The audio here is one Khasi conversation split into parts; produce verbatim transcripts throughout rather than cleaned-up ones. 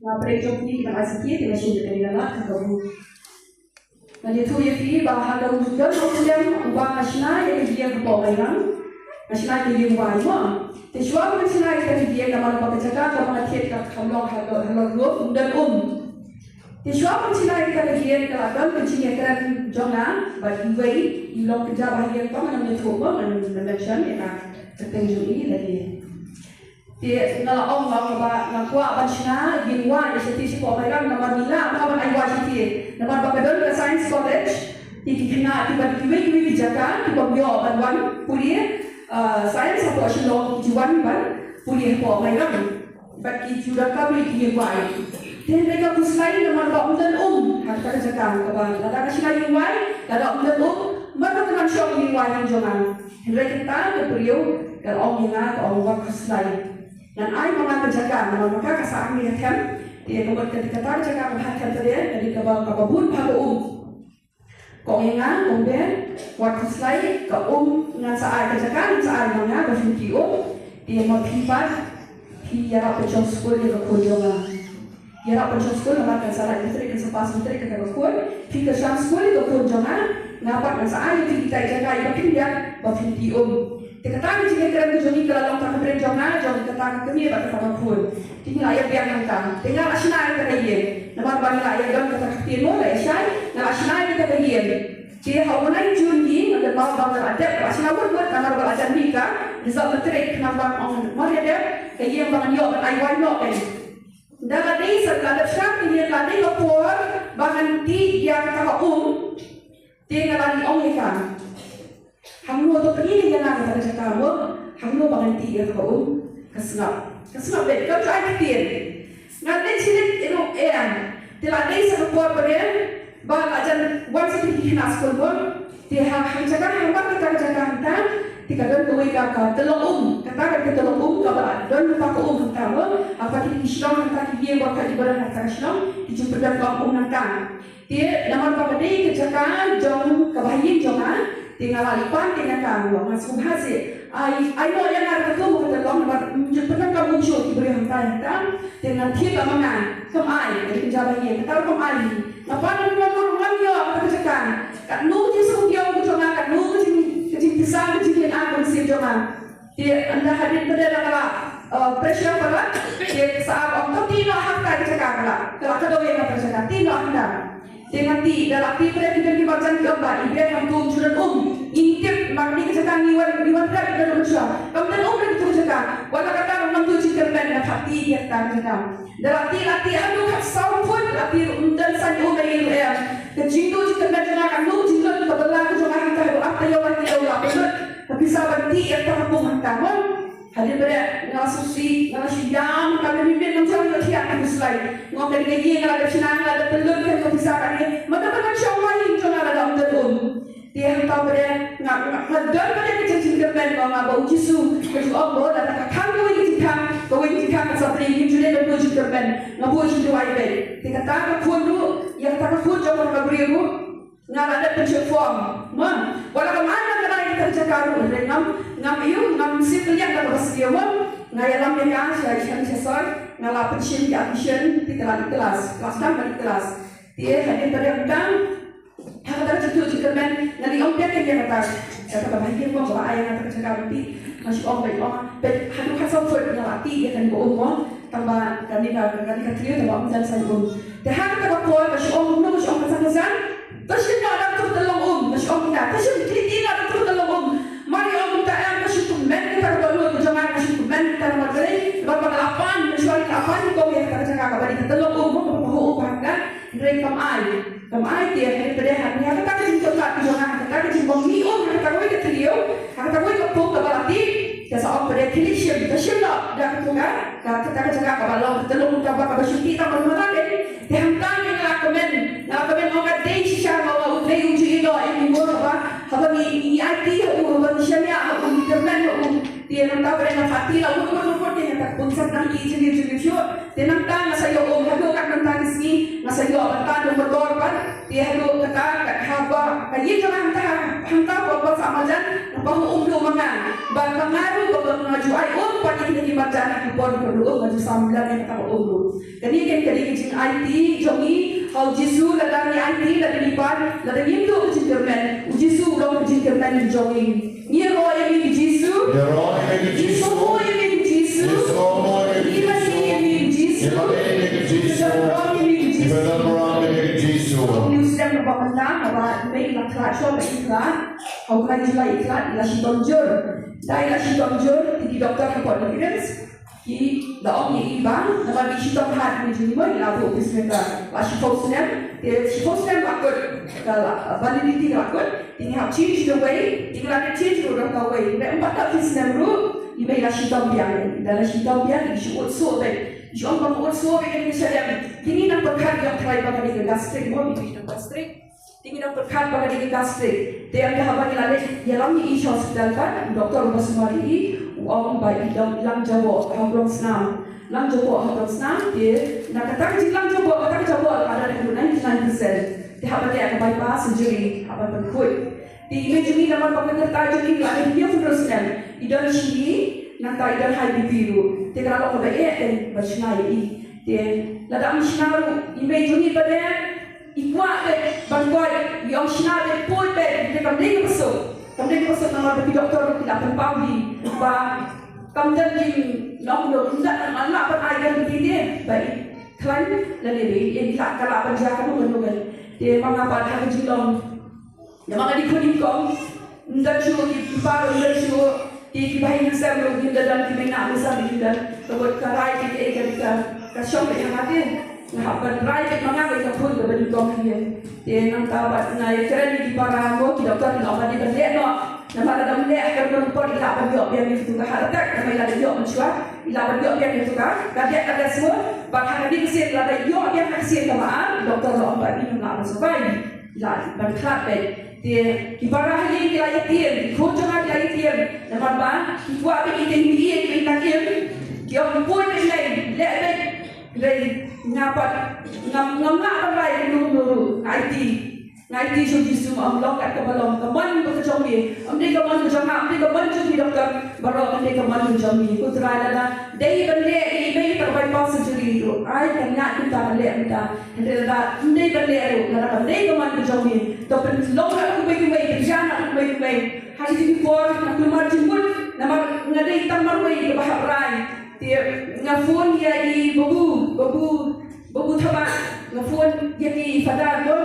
Pyrshah jong phi ki ban ai satia, te nga shu ïa kane ka lad ka kabu. Nga ïathuh ïa phi ba ha ka u don u slem uba nga shna ïa ka ïing hapoh Mairang. Nga shna ïa ka ïing wai mo. Te shuwa ba nga shna ïa ka ïing, namar ba ka jaka kaba nga thied ka kham long ha ka, ha ka ruh, ym don um. Te shuwa ba nga shna ïa ka ïing ka la don ka jingïakren jong nga bad iwei i long kynja ba ha ïing, tang ngan ym ïathuh mo, ngan mention ïa ka kyrteng jong i lagi. Te nga la ong ba nga kwah ban shna ïing wai shatei shapoh Mairang namar ngi lah ban ai wai shatei. Namar ba ka don ka Science College, te ki khynnah kiba kiwei kiwei ki jaka kiba ym ïoh ban wan pule, ah, science hapoh Shillong, ki ju wan ban pule hapoh Mairang. Bad ki ju donkam ïa ki ïing wai. Te hynrei ka khuslai namar ba ym don um ha kata ka jaka, kaba lada ka shna ïing wai, lada ym don um, mano kan shong ïing wai ha jong nga. Hynrei kata ka briew ka la ong ïa nga, ka ong, wat khuslai. Ngan ai ma nga ka jaka, namar ma ka ka sah hangne ha them. Te ka mut ka dei kata ka jaka kaba ha them, te ka dei kaba, kaba bun bha ka um. Ka ong ïa nga, ong, Ben, wat khuslai, ka um ngan sa ai, ka jaka ngan sa ai ma nga ba fifty um. Te ma phi pat phi ïarap pynshong skul ïa ka khun jong nga. Ïarap pynshong skul namar kan sa lait matric, kan sa pass matric kata ka khun. Phi kyrshan skul ïa ka khun jong nga, nga pat ngan sa ai ïa phi kita ki jaka iba khyndiat ba fifty um. Te kata ka jingïakren ka jong ngi ka la long tang ha ka bynta jong nga, jong kata ka kmie bad kata ka khun. Te ngi la ïa biang hangta. Te nga la shna ïa kata ka ïing. Namar ba ngi la ïa don kata ka ktien mo, la ïa shai, nga la shna ïa kata ka ïing. Te ha u bnai June hi nga kynmaw ba nga la dep, la shna wut wut namar ba la jan mih ka result matric, namar ba ong mar ïa dep ka ïing ba ngan ïoh ban ai wai noh kein. Da la dei sa, la dep shna ka ïing, la dei ka por ba ngan tih ïa kata ka um. Te nga la ong ïa ka, hangno to pynïeng ïa nga kata ka jaka mo, hangno ba ngan tih ïa kata ka um? Ka sngap. Ka sngap beit, kam ju ai ktien. Nga dei shilynter ïa u em. Te la dei sa ka por ba dei ba la jan wan sa ki khynnah skul mo. Te ha, ha jaka, ha kata ka jaka hangta, te ka don kawei ka, ka tyllong um. Kata ka, ka tyllong um kaba la don kata ka um hangta mo. Ha kata ki shnong hangta, ki ïing ba ka, ki ba don ha kata ka shnong, ki ju pyndonkam um hangta. Te namar ba ka dei ka jaka jong kaba ha ïing jong nga, te nga la leit pan te nga kynmaw, nga sngewbha seh, ai, ai noh ïa nga kata ka um, kata long, namar ym ju pyndonkam um shuh ki briew hangta hangta. Te ngan thied ba ma nga, kam ai, ka dei ka jaka ba ha ïing, kata kam ai. Nga pan, nga pan, nga pan ïa kata ka jaka. Katno ka jingsngewdiaw ka jong nga, katno ka jing, ka jingpisa, ka jingpynah ka mynsiem jong nga. Te ynda hadien ba dei la ka la, eh, pressure palat, te sa ap ong to tih noh ha kata ka jaka palat. Ka la kdew ïa kata ka jaka, tih noh ha kata. Te nga tih, da la tih pyrshah ki don ki marjan ki ong ba i Breh hangto ju don um. Ngim tip, ma kane ka jaka ngi wan, ngi wan rep da don shuwa. Kam don um ha kata ka jaka. Wat la katta ruh ngam tip jingkyrmen, nga tih ïa kata ka jaka. Da la tih, la tih haduh khatsaw phut, la tih ruh ym don sa um ïa u em. Ka jingduh jingkyrmen jong nga, ka nong jingduh ka bylla ka jong nga, hangta haduh ar taïew lai taïew la pynlut. Ka pisa ban tih ïa kata ka pung hangta mo. Hadien ba dei nga la sngewsih, nga la shu ïam, ka mih mih ngam shym ïoh thiah ka khuslai. Nga ong kane ka ïing nga la dep shna, nga la dep pynlut ka pisa kane. Ma kaba ngan shong wai ïing jong nga lada ym don um. Te hangta ba dei nga, nga, nga don ba dei ka jingkyrmen, nga ong ba U Jisu ka ju ong ba lada ka khang kawei ka jingkhang, kawei ka jingkhang kan sa plie, ngim ju dei ban buh jingkyrmen, nga buh jingduwai beit. Te kata ka khun ruh, ïa kata ka khun jong kata ka briew ruh, nga la dep pynshit form. Mo, wat la kam ai ngan kynnoh ïa kata ka jaka ruh, hynrei ngam, ngam ïoh, ngam sngewthuh ïa kata ka ba sdang mo. Nga ïalam ïa ka sha ïing sha sor, nga la pynshim ïa admission, te ka la dih klas, klas dang ka dih klas. Te hadien ba dei dang ha kata ka jingduh jingkyrmen, nga la ong biang ïa kata, kata ka ba ha ïing mo, ba ai ïa nga kata ka jaka ruh te nga shu ong beit, ong beit haduh khatsaw phut nga la tih ïa kane ka um mo. Tang ba kane ka, kane ka thliew tang ba ym don sa um. Te ha kata ka por nga shu ong kumno, nga shu ong kata ka jaka, to shim noh da ka tyllong um, nga shu ong kumta, to shim, tih, tih noh da ka tyllong um. Mar ïa ong kumta em, nga shu kmen kata ka dohnud ka jong nga, nga shu kmen kata ka mar balei, ba nga la pan, nga shu la pan ïa kata ka jaka kaba dei ka tyllong um, kaba ka hok ba ka. Hynrei kam ai, kam ai te, hynrei pdeng hangne ha kata ka jingkyrpad ka jong nga, ha kata ka jingbym mih um, ha kata kawei ka thliew, ha kata kawei ka pung kaba la tih, ka sa ong pdeng khie leit shim, ka shim noh da kata ka, ka, kata ka jaka kaba long ka tyllong um, kaba, kaba shu tih tang ba ym lah. Te hangta nga la kmen, nga la kmen ong ka dei shisha ba U Blei u ju ïehnoh ïa ngi mo, haba, haba ngi, ngi aiti ha u, haba ngi shaniah ha u, ngi kyrmen ha u. Te nangta ba dei nga phah tih la wut wut wut wut, te nga ta pun sa nang ki jingim jingim shuh. Te nangta nga sa ïoh um, haduh kat mynta ki sngi nga sa ïoh ban tan umdor ban. Te haduh kata ka haba ka ïing jong nga hangta, hangta por ba sa marjan, namar ba ha um duh ma nga. Bad ma nga ruh ba nga ju ai um pat ïa kine ki marjan ha ki por ba ruh nga ju sam lem ïa kata ka um ruh. Kane ka dei ka jingaiti jong ngi ha U Jisu, lada ngi aiti, lada ngi pan, lada ngim duh ka jingkyrmen, U Jisu u long ka jingkyrmen jong ngi. Ngi ïaroh ïa me ko Jisu. Ïaroh ïa me ko Jisu. Ngi sngewbha ïa me ko Jisu. Ngi sngewbha ïa me ko Jisu. Ngi lade ïa me ko Jisu. Ngi pyndonkam ïa me ko Jisu. Ngi pyndonkam ïa me ko Jisu. Ngi sdang ba mynta haba i mei i la khlad, shuwa ba i khlad, ha u bnai July i khlad, i la shitom jur. Da i la shitom jur, te ki doktor hapoh Nongkrem ki la ong ïa i ba namar ba i shitom hat, i mei jong i, i la buh pacemaker. La shiphew snem, te shiphew snem la kut, ka la, validity la kut. Te ngi hap change the way, te ngi la dep change ruh da kawei. Te ym pat da phi snem ruh, i mei i la shitom biang. Da la shitom biang, i shu ut suh beit. I shu ong ba nga ut suh beit, ka dei ka shalem. Te ngi nang pyrkhat ïa u Trai ba ka dei ka gastric mo, maybe ka gastric. Te ngi nang pyrkhat ba ka dei ka gastric. Te ynda haba ngi la leit ïalam ïa i sha hospital pat, u doktor uba sumar ïa i, u ong ba i dang lang jaboh ha u klong snam. Lang jaboh ha u klong snam, te na kata ka jinglang jaboh, kata ka jaboh ka dang ninety nine percent. Te hap ban leh ka bypass surgery, hap ban pynkhuid. Te i mei jong ngi namar ba ka kyrta jong ngi ka la dei phew hynriew snem, i don shi, nangta i don high B P ruh. Te ka la long kaba eh ban shna ïa i. Te lada ym shna ruh, i mei jong ngi pat de i kwah beit ban koit, i ong shna beit, poi beit, te kam dei kaba suk. Kam dei kaba suk namar ba ki doktor ruh ki la pynpaw hi ba kam don jing, nong, nong, ym don, ym lah ban ai ïa i te ba i khlaiñ lane ba i, i lah, ka lah ban jia kano kano. Te ma nga pat ha ka jinglong, namar nga dei khun nyngkong, ym don shuh ki, ki para ym don shuh, ki, ki bahaïing hasem ruh kim don, ki mei nongmihkhmat ruh kim don. Ka mut ka rai ka, ka, ka, ka shong beit ha nga te. Nga hap ban rai beit ma nga, beit ka khun kaba nyngkong ha ïing. Te nangta pat nga ïakren ïa ki para mo, ki doktor ki la ong ba dei ban leh noh. Namar lada ym leh ha kano kano por i lah ban ïoh biang ïa katu ka heart attack, namar i la dep ïoh mynshuwa, i lah ban ïoh biang ïa katu ka cardiac arrest mo. Bad ha kane ka sien lada ïoh biang ha ka sien kaba ar, doktor la ong ba i ym lah ban survive. I lah ban khlad beit. Te ki para ha ïing ki la ïatieng, ki khun jong nga ki la ïatieng. Namar ba ki kwah beit i te, i te, i te, ki ong poi beit, leh beit. Hynrei nga pat ngam, ngam lah ban rai kumno kumno ruh, nga aiti. Nga aiti sha U Jisu, nga ong long kat kaba long, ka mon ba ka jong me. Ym dei ka mon ka jong nga, ym dei ka mon jong ki doktor baroh, ym dei ka mon ka jong me. Ko Trai, lada dei ban leh ïa i mei kata ka bypass surgery ruh, ai, kan ñiah kumta, kan leh kumta. Hynrei lada ym dei ban leh ruh, lada kam dei ka mon ka jong me, to pynlong ïa kumne kumne, pynjah ïa kumne kumne. Ha kine ki por nga kulmar jingmut namar nga dei tang marwei kaba hap rai. Te nga phone ïa i Babu, Babu, Babu Thabah, nga phone ïa ki Father mo,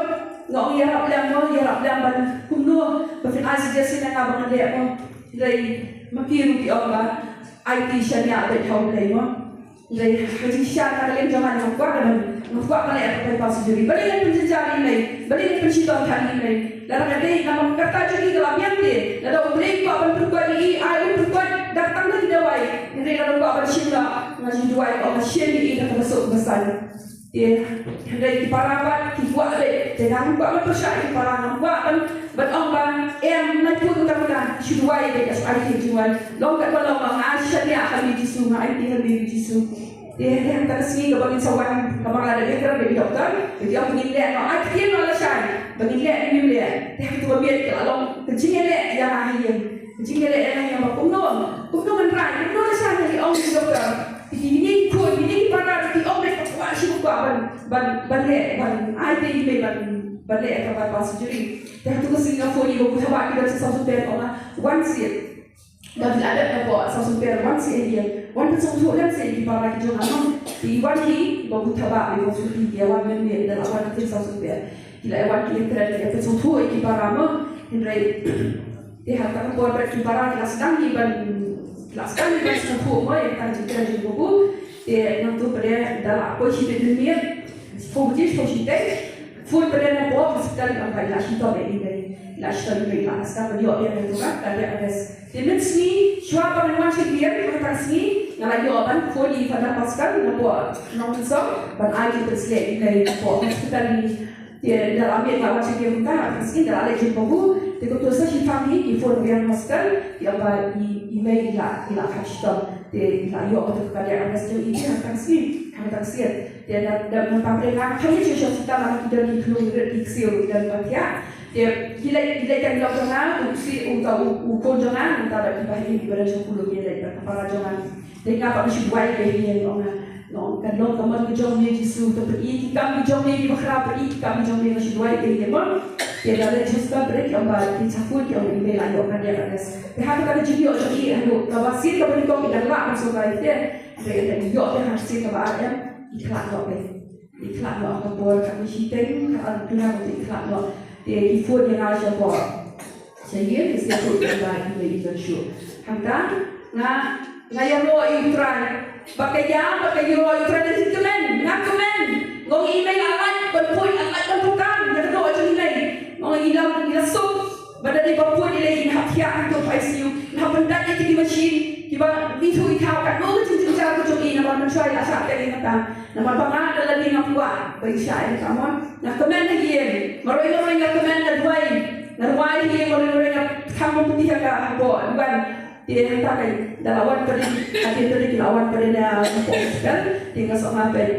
nga ong ïarap lang mo, ïarap lang ban kumno ba phin ai suggestion ïa nga ba ngan leh mo. Hynrei ma ki ruh ki ong ba aiti shaniah beit ha U Blei mo. Hynrei ha jingshisha na ka liang jong nga, nga kwah ban, nga kwah ban leh ïa ka bypass surgery. Balei ngan pynjynjar ïa i mei, balei ngan pynshitom than ïa i mei? Lada ka dei namar ka kyrta jong ngi ka la biang te, lada U Blei u kwah ban pynkoit ïa i, ai un pynkoit da tang da ki dawai. Hynrei lada u kwah ban shim noh, nga ju duwai, nga shim ïa i da kaba suk kaba saiñ. Te hynrei ki para pat ki kwah beit, te nga ngam kwah ban pyrshah ïa ki para, ngam kwah ban, ban ong ba em, ym lait pun, uta uta. Shu duwai beit, shu aiti, shu duwai. Long katba long, nga shaniah ha me Jisu, nga aiti ha me Jisu. Te hangta ka sngi kaba ngin sa wan, kaba nga la dep ïakren bad i doktor, te ki ong ba ngin leh noh, ai ktien noh lashai ba ngin leh ne ngim leh. Te ha katu ka miet ka la long ka jingïaleh ïa nga ha ïing, ka jingïaleh ïa nga ha ïing ba kumno, kumno ngan rai, kumno lashai, ki ong ki doktor. Te kine ki khun, kine ki para ki ong beit ba kwah, shu kwah ban, ban, ban leh, ban ai te i mei ban, ban leh ïa ka bypass surgery. Te ha katu ka sngi nga phone ïa u Babu Thabah, ki don sha South Sohpren, ong nga wan seh. Ba phi la dep hapoh South Sohpren, wan seh ha ïing, wan pynsngewthuh lem seh ïa ki para ki jong nga mo. Te i wan hi, i Babu Thabah, i Babu Thabah, ki wan mynmiet, da la wan ki South Sohpren. Ki la wan ki ïakren, ki pynsngewthuh ïa ki para mo. Hynrei te ha kata ka por ki para ki la sdang hi ban, ki la sdang hi ban sngewthuh mo ïa kata ka jingkren jong u Babu. Te nangta pat da la poi shibit mynmiet, shiphew baje, shiphew shiteng. Phone pat napoh hospital, i ong ba i la shitom ïa i mei, i la shitom ïa i mei, i la sdang ban ïoh biang ïa katu ka cardiac arrest. Te mynsngi shuwa ba ngan wan sha ïing ha kata ka sngi, nga la ïoh ban phone ïa i Father Pascal napoh Nongmynsong ban ai jingpynsleh ïa i mei napoh hospital. Te da la miet nga wan sha ïing mynta ha kata ka sngi, da la leit jong u Babu, te kato sa shiphang hi ki phone biang hospital, ki ong ba i, i mei i la, i la kham shitom. Te i la ïoh katu ka cardiac arrest jong i ha kata ka sngi, ha kata ka sngi. Te da da mynta pyrshah nga, ha ki sha sha sita na ki don ki khlung rit ki ksiw don ba thiah. Te ki leit ki leit tang jong nga, u ksiw uta u u khun jong nga, uta da ki bahaïing kiba don sha pulung ki leit bad ka para jong nga. Te nga pat nga shu duwai ïa ki ïa nga. Nga ong kan long ka mon ka jong me Jisu, to peit ki kam ki jong me kiba khraw, peit ki kam ki jong me, nga shu duwai ïa ki ïa nga. Te da leit sha sita pyrshah ki ong ba ki chaphud ki ong ïa me la ïoh cardiac arrest. Te ha kata ka jingïoh jong ki haduh kaba sien kaba nyngkong ki dang lah ban sngewthuh ïa te. Te ïa ïoh te ha sien kaba ar em ki khlad noh te. Ki khlad noh ha ka por ka shiteng ka ar tu na ki khlad noh. Te ki phone ïa nga shapoh. Sha ïing ki sngewthuh ïa nga ki mei ki jon shuh. Hangta nga nga ïaroh ïa U Trai. Ba ka ïa ba ka ïaroh ïa U Trai da jingkmen, nga kmen. Nga ong i mei la lait ban poi, la lait ban poi tang ïa ka doh jong i mei. Nga ong i la i la suk. Ba da dei ba poi i lei i hap thiah i to I C U, i hap pyndait ïa ki machine kiba ithuh ithaw katno ka jingjynjar ka jong i namar mynshuwa i la shah teng ïa kata. Namar ba nga da lade nga kwah ba i shah ïa ka mon. Nga kmen ha ïing, marwei marwei nga kmen, nga duwai, nga duwai ha ïing, marwei marwei nga thang bym pynthih ha ka hapoh duwan. Te hangta ka da la wan pat, hadien pat ki la wan pat na hapoh hospital. Te nga sngewbha peit,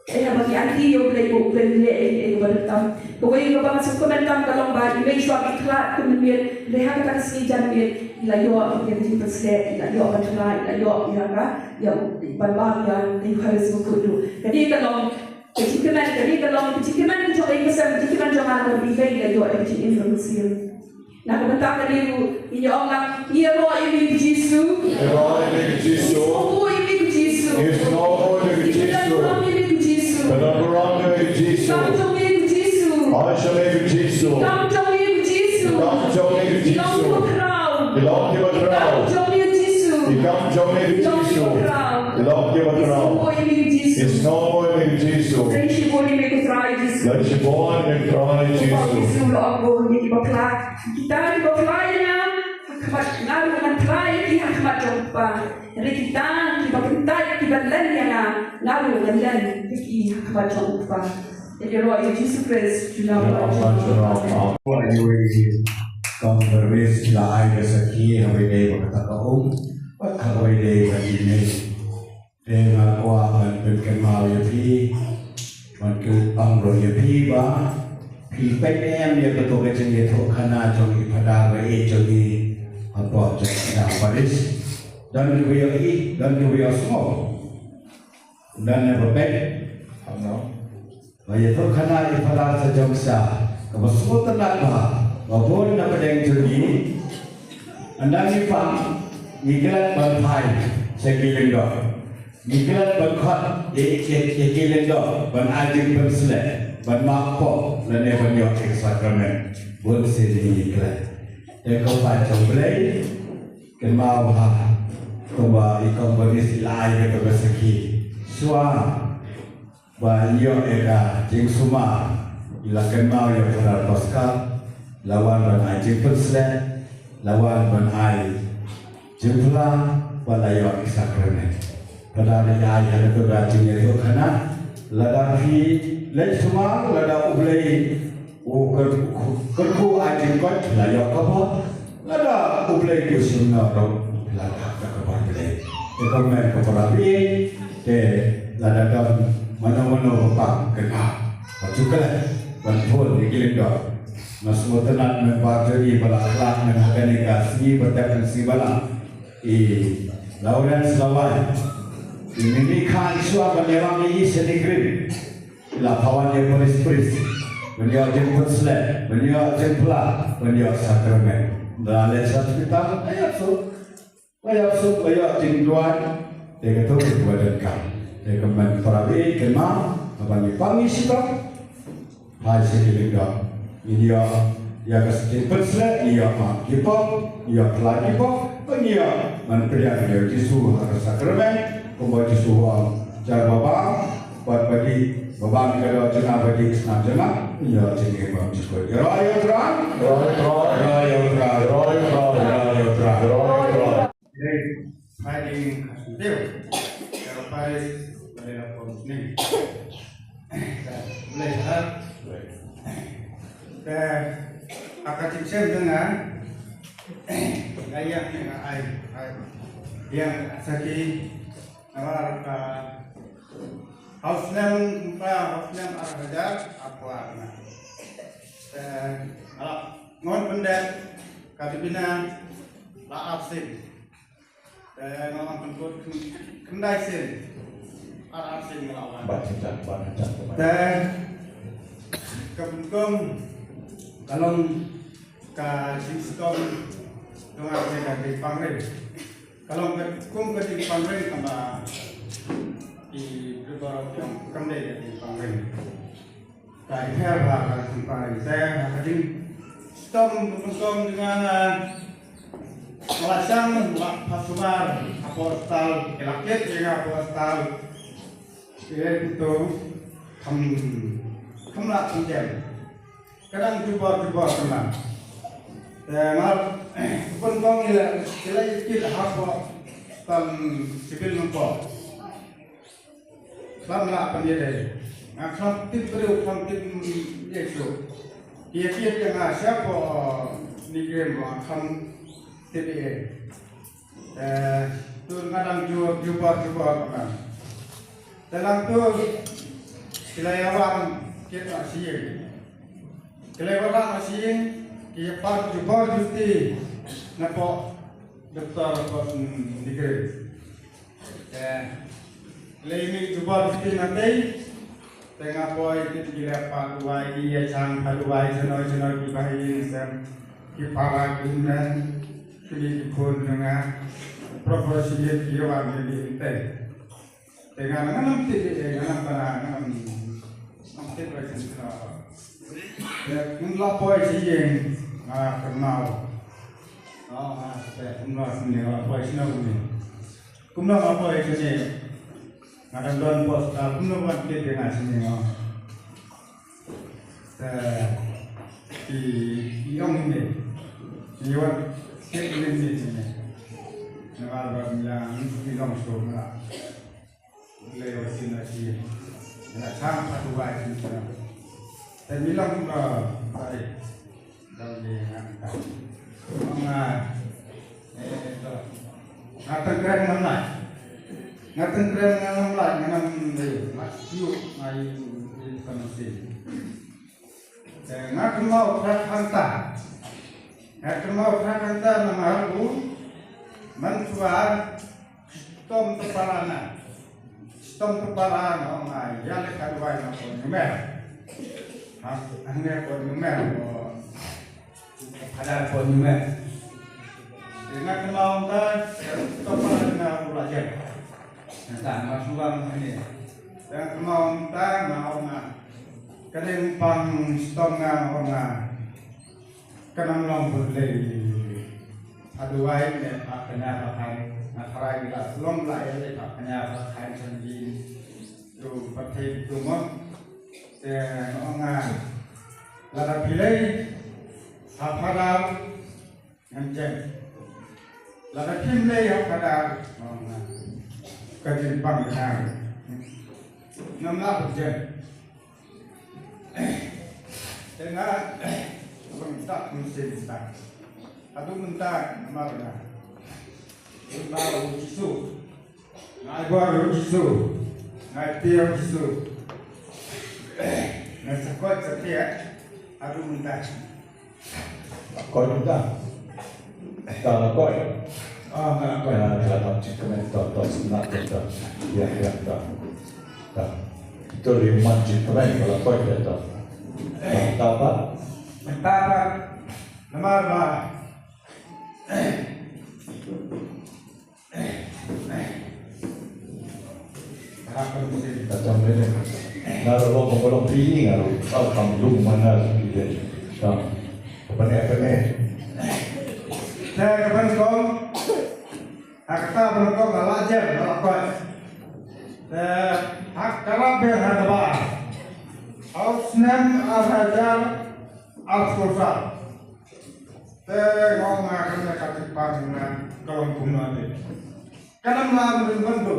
eh, haba ki aunty ïa U Blei, U Blei u leh ïa ki, eh, ba donkam. Kawei kaba nga sngewkmen kam ka long ba i mei shuwa ba i khlad kumne miet, hynrei ha kata ka sngi janmiet i la ïoh ïa ka jingpynshlur, i la ïoh ban khlad, i la ïoh ïa ka, ïa u ban bam ïa ka ïuhai sngewkhuid ruh. Ka dei ka long ka jingkmen, ka dei ka long ka jingkmen ka jong ka ïing ka sem, ka jingkmen jong nga, ka dei ka long ka jingim ka mynsiem. Na ka bynta kane ruh ngin ïa ong lang, ngi ïaroh ïa me ko Jisu. Ïaroh ïa me ko Jisu. Ngi sngewbha ïa me ko Jisu. Ngi sngewbha ïa me ko Jisu. Ngi don burom ïa me ko Jisu. Ngi don burom ïa me ko Jisu. Kam jong me ko Jisu. Ai sha me ko Jisu. Kam jong me ko Jisu. Kam jong me ko Jisu. Ki long kiba khraw. Ki long kiba khraw. Kam jong me ko Jisu. Ki kam jong me ko Jisu. Ki long kiba khraw. Ki long kiba khraw. Ngi sngewbha ïa me ko Jisu. Ngi sngewbha ïa me ko Jisu. Khublei shibun ïa me ko Trai Jisu. Khublei shibun ïa me ko Trai Jisu. Khublei shibun ïa me ko Trai Jisu. Kita kiba phla ïa nga ha khmat, nga ruh ngan phla ïa ki ha khmat jong u Kpa. Hynrei kita kiba kyntait, kiba len ïa nga, nga ruh ngan len ïa ki ha khmat jong u Kpa. Ïa ki ruh ïa Jisu Khrist, junom. Kong Barabas la ai ka sakhi ha kaba ïadei bad kata ka um, bad ha kaba ïadei bad ine. Te nga kwah ban pynkynmaw ïa phi, ban kynthoh ruh ïa phi ba phi peit ne em ïa kato ka jingïathuhkhana jong i Phadar ba ïeit jong ngi hapoh jong ka parish. Don kiba ïohi, don kiba ïohsngew. Don ne ba peit. Ba ïathuhkhana i Phadar Sajongsha kaba sngewtynnat bha, ba bun na pdeng jong ngi ynda ngi pang ngi klet ban phai sha ki lyngdoh. Ngi klet ban khot ïa, ïa, ïa ki lyngdoh ban ai jingpynshlur, ban map pop lane ban ïoh ïa ka sakramen. Bun sien ngi klet. Te ko Kpa jong U Blei, kynmaw bha kumba i Kong Barabas i la ai ïa kata ka sakhi. Shuwa ba ïoh ïa ka jingsumar, i la kynmaw ïa u Phadar Pascal, la wan ban ai jingpynshlur, la wan ban ai jingphla, bad la ïoh ïa ka sakramen. Phadar i ai ha kato ka jingïathuhkhana, lada phi leit sumar, lada U Blei u kyrkhu, kyrkhu ai jingkoit, la ïoh ka bor. Lada U Blei u shim noh ruh, la dap da ka bor Blei. Te kumne ko para baieit, te lada don mano mano ba pang, kynmaw, ba ju klet ban phone ïa ki lyngdoh. Nga sngewtynnat member jong ngi ba la khlad mynta ha kane ka sngi ba tep, ka sngi ba la, i Lawrence Lawai. I mih kha shuwa ban ïalam ïa i sha Nongrim. La phawan ïa parish priest ban ïoh jingpynshlur, ban ïoh jingphla, ban ïoh sakramen. Da leit sha hospital, ïa suk, ïa suk, ïa jingduwai. Te kato ka ba donkam. Te kumne para baieit, kynmaw, haba ngi pang ngi shitom, phai sha ki lyngdoh. Ngin ïoh ïa ka jingpynshlur, ngin ïoh map ki pop, ngin ïoh phla ki pop, bad ngin ïoh ban pdiang ïa u Jisu ha ka sakramen, kumba u Jisu u ong, jar ba bam, bad ba dih, ba bam ïa ka doh jong nga, ba dih ka snam jong nga, ngin ïoh jingim bymjukut. Ïaroh ïa U Trai. Ïaroh ïa U Trai. Ïaroh ïa U Trai. Ïaroh ïa U Trai. Ïaroh ïa U Trai. Dei Friday ka sngewthuh ka parish ba dei la pom sning. Ka Blei ka, ka, ka jingshem jong nga, nga ïa nga ai, ai ïa sakhi namar ka Ha u snem, mynta ha u snem ar hajar arphew ar na. Te nga la ngon pyndep ka debina la ar sien. Te nga la pynkut khyndai sien. Ar ar sien nga la wan. Ba chak ba chak. Te ka pynkom ka long ka jingshitom jong nga ka jingpangring. Ka long ka kum ka jingpangring kaba ki briew baroh ki ong kam dei ka jingpangring. Ka jingher bha ka jingpangring te ka jingshitom ka pynkom jong nga, nga la shang, nga la pha sumar hapoh hospital, ki la kit ïa nga hapoh hospital. Ïa kito kham, kham lah pynjem. Ka dang jubor jubor ka dang. Te nga pynbong ïa ki la ïa ki la hap bok tam civil nongpop. Kham lah pynïadei. Nga kham tip briew kham tip ïa shuh. Ïa ki ïa nga sha pok ni kren bok kham tip ïa. Eh, tu nga dang ju-, jubor, jubor ka. Te lang tu, ki la ïa wan kit na sha ïing. Ki la ïa wan na sha ïing, ki ïa pan jubor juti na pok doktor pok, mm, degree. Eh, ki la ïa mih jubor juti na tei, Te nga poi kit ki leh phah duwai, ki ïa shang phah duwai shano shano ki bahaïing sem, ki para ki hynmen, ki mei ki khun jong nga. Proper shi ïa ki wan ki mei te. Te nga nga nam tip ïa nga nam bana nga nam, nam tip ïa shano. Te kum la poi shi ïing nga kynmaw. Oh, nga te kum la shi ïing la poi shano kumne. Kumno nga poi kane? Nga dang don post ka kumno wan kit ïa nga shane nga. Te ki ong ne. Ki wan kit ïa nga shane. Nga ba wan ïa ki long so nga. Le wa sin na ki. Nga chang patu wai sin na. Te mi long nga sai. Dang di ngan ka. Nga, eh, to. Nga tengkrem ngam lai. Nga tengkrem ngam lai, ngam lai. Nga siu, nga i, i, i, kama si. Eh, nga kemau krak hanta. Nga kemau krak hanta namar u man suar. Stom tepara na. Stom tepara na, nga ïa leh ka duwai na ko nyumer. Ha, hangne ko nyumer ko. Hadar ko nyumer. Nga kemau ta, stom tepara na u la jem. Nga ta ma suang hangne. Nga kemau ta, nga ong nga. Ka dei pang stom nga, nga ong nga. Ka nang long bun lei. Haduwai ne pa kanya pa khan na kharai bila long lai le pa kanya pa khan chan din. Tu pa thei tu mo. Te no nga. Lada phi lei ha phadar ngam jem. Lada phim lei ha phadar no nga. Ka jin pang kanya. Ngam lah jem. Te nga, wan tak mynsiem tak. Haduh mynta namar nga. Mynta u Jisu. Nga ai bor u Jisu. Nga ai tiar u Jisu. Nga sa koit sa tiar. Haduh mynta. Koit mynta. Ka la koit. Ah, nga la koit. Ka la koit. Ka la koit. Ka la koit. Ka la koit. Ka la koit. Ka. Ito ri man jingkmen ka la koit ito. Tapa. Tapa. Namar ba. Tapa. Tapa. Nga ro ko ko pili nga ro. Tau kam lung mana pili. Tau. Apa ni apa ni? Saya kapan kau? Ha kata ba nyngkong nga la jem, nga la koit. Te ha ka la biang ha kaba ha u snem ar hajar arphew saw. Te nga ong nga kane ka jingpang nga ka long kumno te. Ka nam la mynta mynta.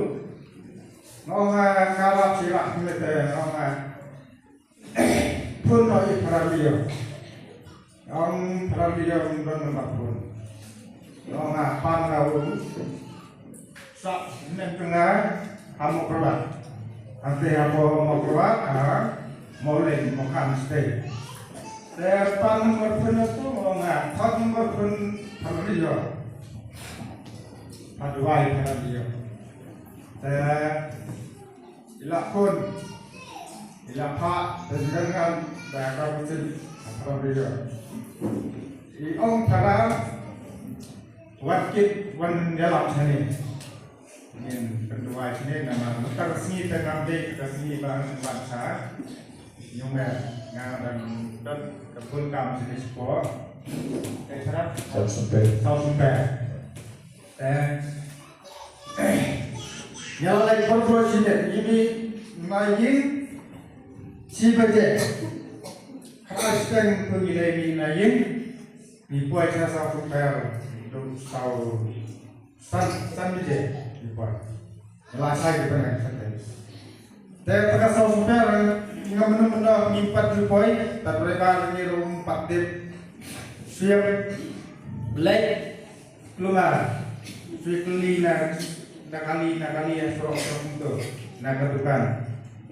Nga ong nga ka la sirah mynta te nga ong nga. Phone noh ïa i para liang. Ong para liang don number phone. Ong nga pan nga u. Sa nem tengah kamu perban. Ante hapo mo kura ka mo len mo kan ste. Te pan mo pun tu mo nga thot mo pun phario. Padwai phario. Te ila kun ila pa te jangan da ka mutin phario. I ong para wat kit wan yalap sani. Ngin pynduwai sini namar mynta ka sngi te ngam dei ka sngi ba ngan ban sa. Ñiumer nga dang dot ka bun kam sini spo. Te sarap. Saw sumper. Saw sumper. Te ñiaw lai por por sini ini mayin si baje. Kata siteng pengilai ni mayin. Ni poi cha saw sumper. Dong saw San, san bije, ni poi. La sai de pene, san de. Te ta ka saw sumper, nga menu menu ni pat ni poi, ta prebar ni rum pat dip. Siap, lek, keluar. Sui keli na, na kali, na kali ya surok surok tu, na ka dukan.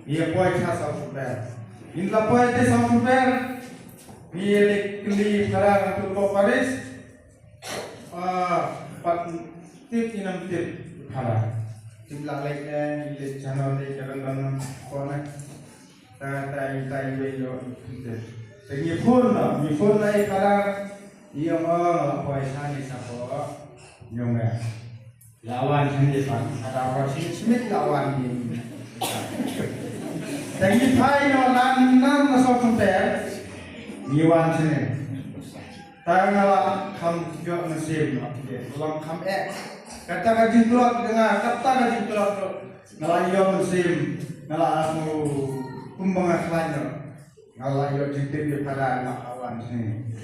Ia poi cha saw sumper. Ni la poi te saw sumper. Ni lek keli para tu ko paris. Ah, pat tip inam tip phala. Tip la lek ne, lek channel de jalan dan kone. Ta ta ta we yo tip. Te ni phone na, ni phone na i phala. Ni ong la poi sa ni sa ko. Nyong me. Lawan sini pan, ada ko sini sini lawan ni. Te ni phai no nan nan na so kumper. Ni wan sini. Ta nga la kham jok mynsiem noh, long kham eh. Kata ka jingtlot nga, kata ka jingtlot tu. Nga la ïoh mynsiem, nga la ïoh kumba nga khlaiñ noh. Nga la ïoh jingtip ïa Phadar nga la wan sini.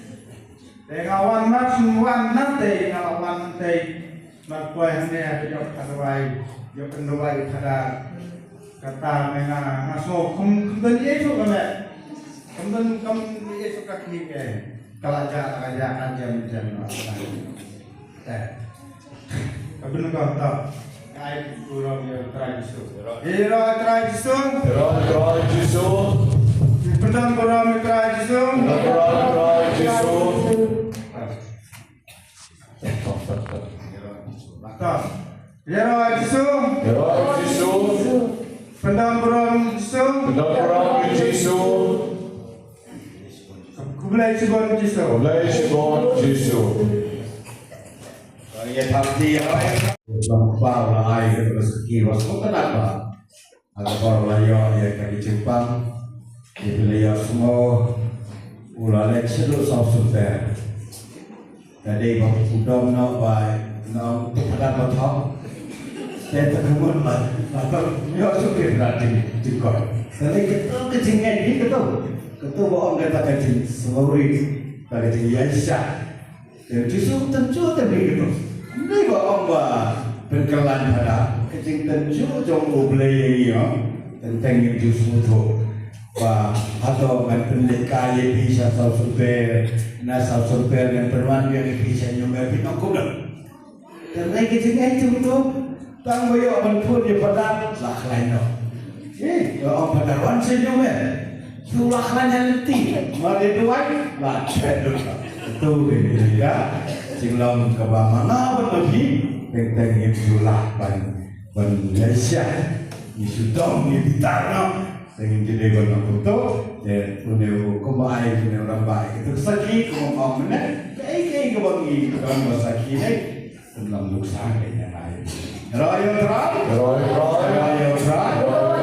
Te nga wan mar shu wan nangtei, nga la wan nangtei. Mar poi hangne ha ïoh ka dawai, ïoh ka dawai Phadar. Kata me nga, nga sngew kum, kum don ïa shu ka me. Kum don, kum ïa shu ka kni ke. Ka la ja, ka la ja, ka jam, jam, no. Eh. Ka bin ka ta. Ai, burom ïa Trai Jisu. Ïa Trai Jisu. Ïa Trai Jisu. Pynban burom ïa Trai Jisu. Pynban burom ïa Trai Jisu. Ta. Ïa Trai Jisu. Ïa Trai Jisu. Pynban burom Jisu. Pynban burom Jisu. Khublei shibun Jisu. Khublei shibun Jisu. Ïa, thap ti, ïa. Long ba la ai ka sakhi wa sngewtynnat ba. Haba la ïoh ïa ka jingpang. Ïa, la ïoh sngew. U la leit shaduh South Sudan. Ka dei ba u dom noh ba nong tu padat ba thok. Te te kumut ba ba ba ïoh suk ke padat jing jingkot. Te lei kato ka jingngeit ni kato. Kato ba ong kata ka jingsngewrit, kata ka jingïaishah. Te Jisu tynjuh te ni kato. Ni ba ong ba pynkylla padat ka jingtynjuh jong U Blei ïa ngi, ong. Teng teng ïa Jisu tu. Ba hato ngan pynlehkai ïa phi sha South Sudan, na South Sudan ngan pynwan ïa phi sha New Melbourne, nongkum dang. Te lei ka jingngeit tu tu, tang ba ïoh ban put ïa padat, la khlaiñ noh. Eh, ïoh padat wan sha New Melbourne. Tu la khlaiñ ha lynti, ma dei duwai, la chet lut. Tu dei ka jinglong kaba ma nga bad ma phi, teng teng ngim shu lah ban, ban ïaishah, ngi shu dom, ngi bitar noh. Te ngin ïa dei ban long kumto, te une u kumba ai, une u ramba ai. Kita sakhi, kumba ong mynne, kaei kaei kaba ngi don ba sakhi ne, kum lam nuksa ne ïa ngi. Royal Tribe. Royal Tribe. Royal Tribe.